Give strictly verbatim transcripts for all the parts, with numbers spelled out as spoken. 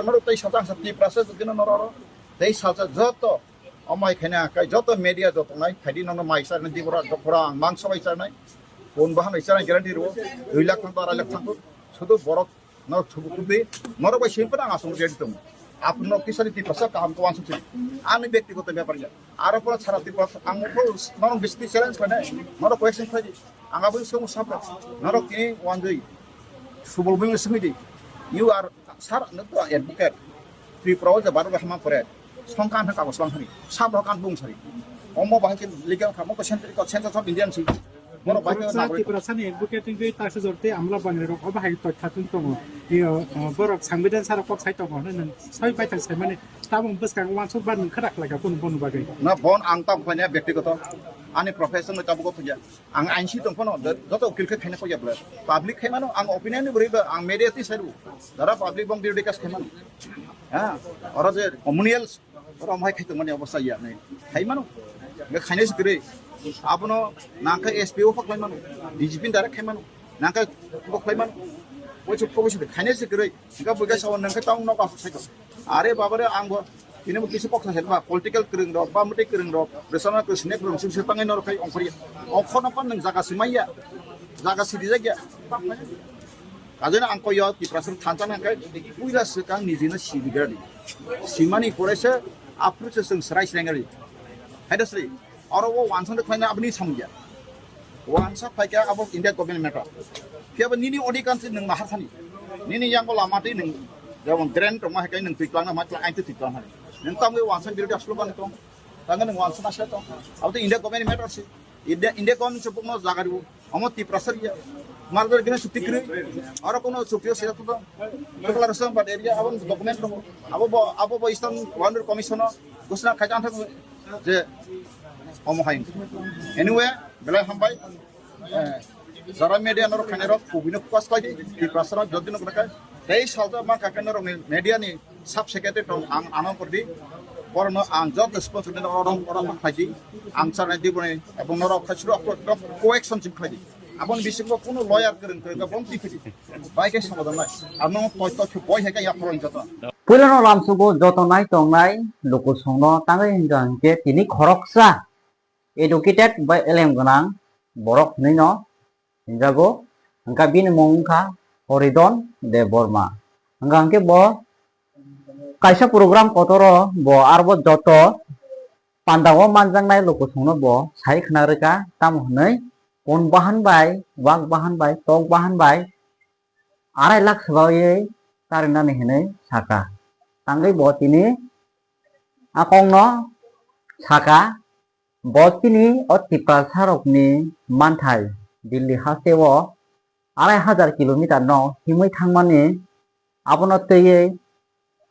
Norok tei salsa ang sa Tiprasa jotino norok oro. Tei salsa joto omai khaina kai joto media joto nai phaidi nono mai charnai dibora dokhora ang mangso bai charnai. Pun bahan bai charnai guarantee rwo. Dui lakh thang to arai lakh thang to. Sudu borok norok subu kubdi norok bai simple ang asong ready tong. Apno kisani Tiprasa kaham ko wansuk sini. Ani byaktigoto byapar ya. Aro pora sara Tiprasa ang ko norok bisti challenge khainai. Norok question khaidi. Ang aboni song sapra. Norok tini wanjui. Subol bini simi di. You are sir, no to advocate. Tripura o je baro hama pore. Songkan ha kagos lang hari. Sab rokan bung sari. Omo bahai ke legal kha mo ko central ko central of Indian si. Moro bahai ke Tiprasa, nagori. Tiprasa ni advocate ni ta se jorte amla bangre rok bahai to khatun tongo. Iyo, uh, borok sangbidan sara kok sai tongo. Nang sai pai thang sai mani. Tabung bwskang wansuk ban khrak laga kun bon bagai. Na bon ang tam khanya byaktigoto. Ani profession no tabugo khanya. Ang ain si tong phano, joto ukil khe khaina kok ya bwle. Public khai mano, ang opinion ni bwrwi ba, ang media twi sai rw. Dara public bong video cast khai mano. Ha, oro je communal, oro amhai khai tongmani obosta ya nai. Khai mano. Nge khaina si kwrwi. Abono nang khe S P O phak lai mano. D G P ni direct khai mano. Nang khe bo khai mano. Oi chuk ko si khaina si kwrwi. Ga bo ga sawan nang khe tong nok asuk sai ko. Are babare ang bo tini bo kisi kok sa ba political kwrwng rok ba mwtwi kwrwng rok, personal kwrwng sinek kwrwng sim se tangwi norok khai ongkhorya. Ongkhorna pan nwng jaga simaiya. Jaga sidi jakya. Kajena ang koyo Tiprasa thansa nang khai puila swkang nijino sidi gari. Simani pore se aphuru se swng srai srai gari. Haida sri. Oro o wansang de khlaina aboni samung ya. Wansa phaikha abo India government matter. Phiya bo nini odikar se nwng nahar sani. Nini yango lama tei nwng jemon drain tongma hai kai nwng twi twlangna ma twlang ain twi twlang hai. Nwng tamo wansa birodi aslo bani tong. Tangga nwng wansa na se tong. Abo to India government matter se. India, India government se bukno jaga ribo. Omo Tiprasa ya. Marbar gina chukti kri. Oro kono chukti se to. Declaration ba area abo document tong. Abo bo, abo bo Eastern Boundary Commission o. Gosna khai tang thang je omo hai. Anyway, belai hambai. Eh, jara media norok khainai rok kubui no focus khlai di, Tiprasa rok jodi no gwnakha. Tei salsa ma kha khe norok ni media ni sub secretary tong ang ano kordi. Borok no ang joto sponsor ni oro oro khlai di. Ang charnai di boni ebong norok khai suru ko action chim khlai di. Aboni bisingo kuno lawyer kwrwng kwrwng ka bom ti khidi. Bai khe sabo dong lai. Ano toi toi khe boi hai ka ya poroi joto. Puilano lamsugo joto nai tongnai lukusongno tangwi hwnkha hwnkhe tini khoroksa educated bai elem gwnang borok hwnwi no hinjago. Hwnkha bini mung wngkha Horidon Debbarma. Hwnkha hwnkhe bo kaisa program kotoro bo arbo joto pandao manjaknai lukusongno bo sai khna rwkha, tamo hwnwi pon bahan bai, wak bahan bai, tok bahan bai arai lakh swbawi tarinani hinwi saka. Tangwi bo tini a kokno saka, bo chini o Tiprasa rokni manthai Delhi hasteo arai hajar kilometer no himwi thangmani, abono twiwi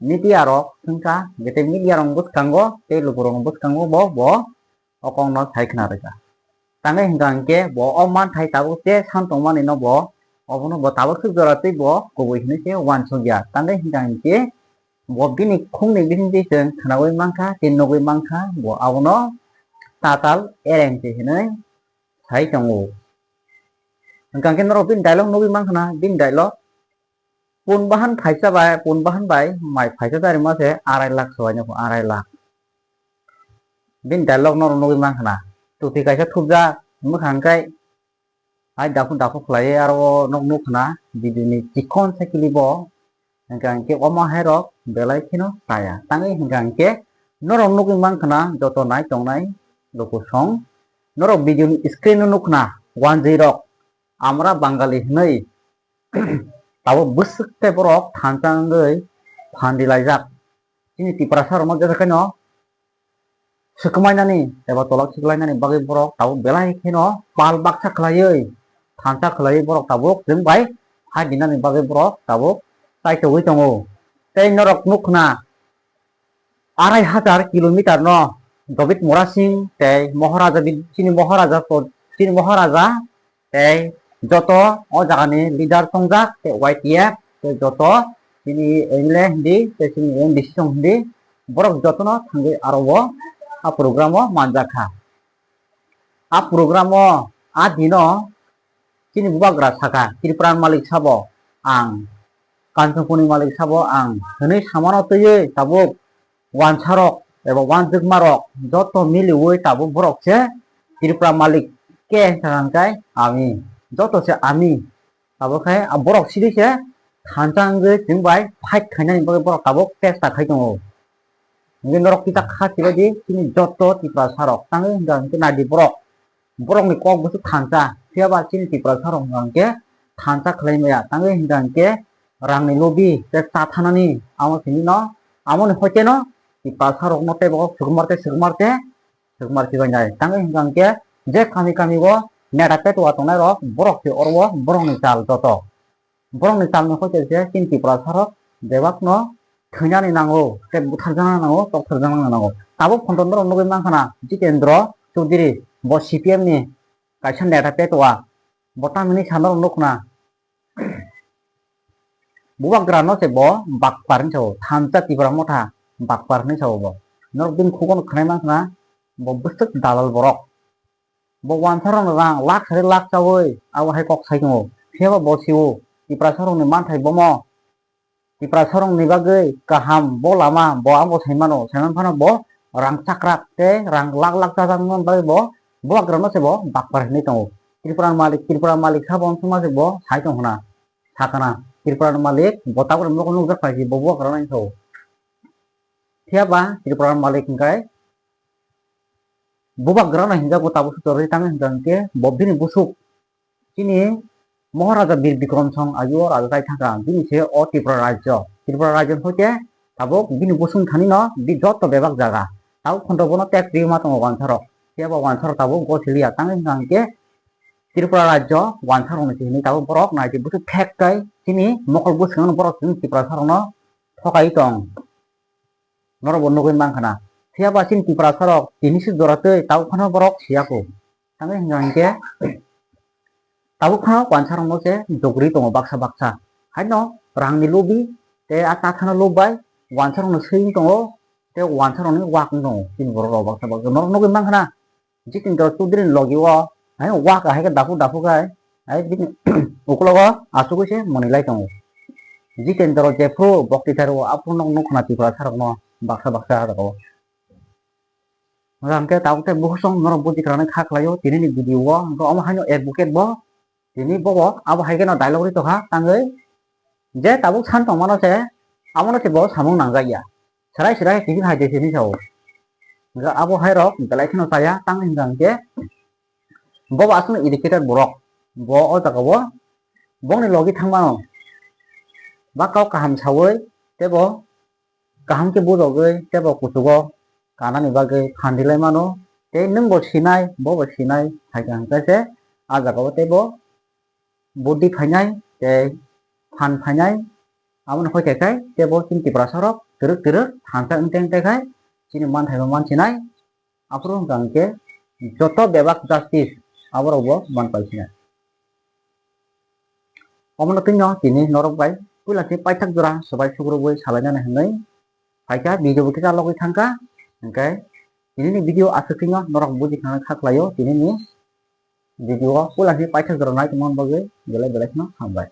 media rok swngkha, je tei media rok bwskango tei lukurok bwskango bo, bo o kokno sai khna rwkha. Tangwi hwnkha hwnkhe bo o manthai tabuk se san tongmani no bo, obono bo tabuk swk jora twi bo kubui hinwi se uansukya. Tangwi hwnkha hwnkhe bo bini khungni bisingtwi chwng khnaui mankha tei nugui mankha, bo abono tatal ereng se hinwi sai tongo. Hwnkha hwnkhe norok bini dialogue nugui mankha na, bini dialogue pun bahan phaisa bai, pun bahan bai mai phaisa tari ma se arai lakh swbai no, arai lakh. Bini dialogue norok nugui mankha na, tuti kaisa thupjak mwkhang kai hai dakhuk dakhuk khlaiwi aro o nok nukha na, video ni chikon sakili bo. Hwnkha hwnkhe omo hai rok belai kheno chaya. Tangwi hwnkha hwnkhe norok nugwi mankha na joto nai tongnai lukusong. Norok video ni screen o nukha na wanjwi rok amra Bangali hwnwi tabuk bwswk khe borok thansa wngwi phan rilaijak. Chini Tiprasa rokno jesa kheno swkmainani eba tolak swklainani bagwi borok tabuk belai kheno pal baksa khlaiwi, thansa khlaiwi borok tabuk chwng bai hai dinani bagwi borok tabuk chaichogwi tongo. Tei norok nukha na arai hajar kilometer no David Murasing tei Maharaja Bid-, chini Maharaja po-, chini Maharaja tei joto o jagani leader tongjak tei Y T F tei joto chini M L A hindi tei chini M D C song hindi borok jotono thangwi aro o a program o manjak kha. A program o a dino chini bubagra sakha, Tripura ni malik sabo ang Kanchanpurni malik sabo ang hwnwi samano twiwi tabuk wansarok eba wansukmarok joto miliwi tabuk borok se Tripura malik khe hwnkha hwnkhe ami, joto se ami. Tabuk khe borok sidi se thansa wngwi chwng bai fight khainani bagwi borok tabuk chesta khai tongo. Hwnkhe norok kisa kha chibai di chini joto Tiprasarok tangwi hwnkha hwnkhe nai di borok. Borokni kok bwswk thansa, phiya ba chini Tiprasarok hwnkha hwnkhe thansa khlai maya. Tangwi hwnkha hwnkhe rangni lobi tei cha thanani amo simi no, amoni hoite no Tiprasarokno teibo swkmar tei swkmar tei swkmar chibai nai. Tangwi hwnkha hwnkhe je kami kami o neta petwa tongnairok borok se oro o borokni chal joto. Borokni chalni hoite se chini Tiprasarok bebakno thwinani nango, tei butharjakna nango, tokthokjakna nango. Tabuk photo norok nugwi mankha na Jitendra Chowdhury, bo C P M ni kaisa neta petwa, bo tamni sana norok nukna. Bubagrano se bo bakpar hinwi sao, thansa Tipra motha bakpar hinwi sao bo. Norok bini khugono khwnai mankha na, bo bwswk dalal borok. Bo wansarokno rang lakh sari lakh chaui abo hai kok sai tongo. Phiya ba bo sio, Tiprasarokni manthai bomo. Tiprasarokni bagwi kaham bo lama bo abo sai mano, sai man phano bo rang chakrak tei rang lakh lakh chajak man bagwi bo bubagrano se bo bakpar hinwi tongo. Tripura malik, Tripura malik sabo wngkha se bo sai tong hwna, sakana. Tripura malik bo tabukni mokol nukjak pai se bo bubagrano hinwi sao. Phiya ba Tripura malik hwnkhe bubagrano hinjago tabuk se torwi tangwi hwnkha hwnkhe bo bini busuk chini Maharaja Bir Bikrom Song agio raja chai thangkha, bini se o Tripura rajyo, Tripura rajyo hoite tabuk bini busung thani no bi joto bebak jaga tabuk photo bono tek twi ma tongo wansarok, phiya ba wansarok tabuk gosiliya tangwi hwnkha hwnkhe Tripura rajyo wansarokni se hinwi tabuk borok naidi busuk thek kai chini mokol bwskango borok chini Tiprasarokno thokai tong. Norok bo nugwi mankha na. Phiya ba chini Tiprasarok tini se jora twi tabuk phano borok siya kho. Tangwi hwnkha hwnkhe tabuk phano wansarokno se jogri tongo baksa baksa. Haino rangni lobi tei a takhano lob bai wansarokno swi wng tongo tei wansarokni wak wng tongo chini borok rok baksa baksa. Norok nugwi mankha na. Jitendra Chaudhary ni logi o hai wak hai khe daphu daphu khai hai bini uklogo asugwi se mwnwi lai tongo. Jitendra jephru bokti tharo aphuru nok nukho na Tiprasarokno baksa baksa ah jagao. Hwnkhe tabuk tei bukhusong norok buji kwrwngni kha khlaio tini ni video o, hwnkhe omo haino advocate bo tini bobo abo hai kheno dialogue ri tongkha tangwi je tabuk san tongmano se abono se bo samung nangjak ya. Serai serai tini hai de sini sao. Hwnkhe abo hai rok belai kheno chaya tang hwnkha hwnkhe bobo aswkno educated borok. Bo o jaga o bongni logi thangmano ba kok kaham saui tei bo kaham khe bujogwi tei bo kuchugo kanani bagwi phan rilai mano. Tei nwng bo sinai bo bo sinai hai hwnkhe se a jaga o tei bo buddi phainai tei phan phainai. Aboni hoi khe khai tei bo chini Tiprasarok twrwk twrwk thansa wng teng tei khai chini manthai bo mansinai. Aphuru hwnkha hwnkhe joto bebak justice aborok bo man paisinai. Omono twino tini norok bai puila se paithak jora swbai sukrubwi salainani hwnwi phaikha, video bo kisa logwi thangkha. Hwnkhe tini ni video aswk twino norok buji khna kha khlaio, tini ni video o puila se paithak jora nai tongmani bagwi belai belai kheno hambai.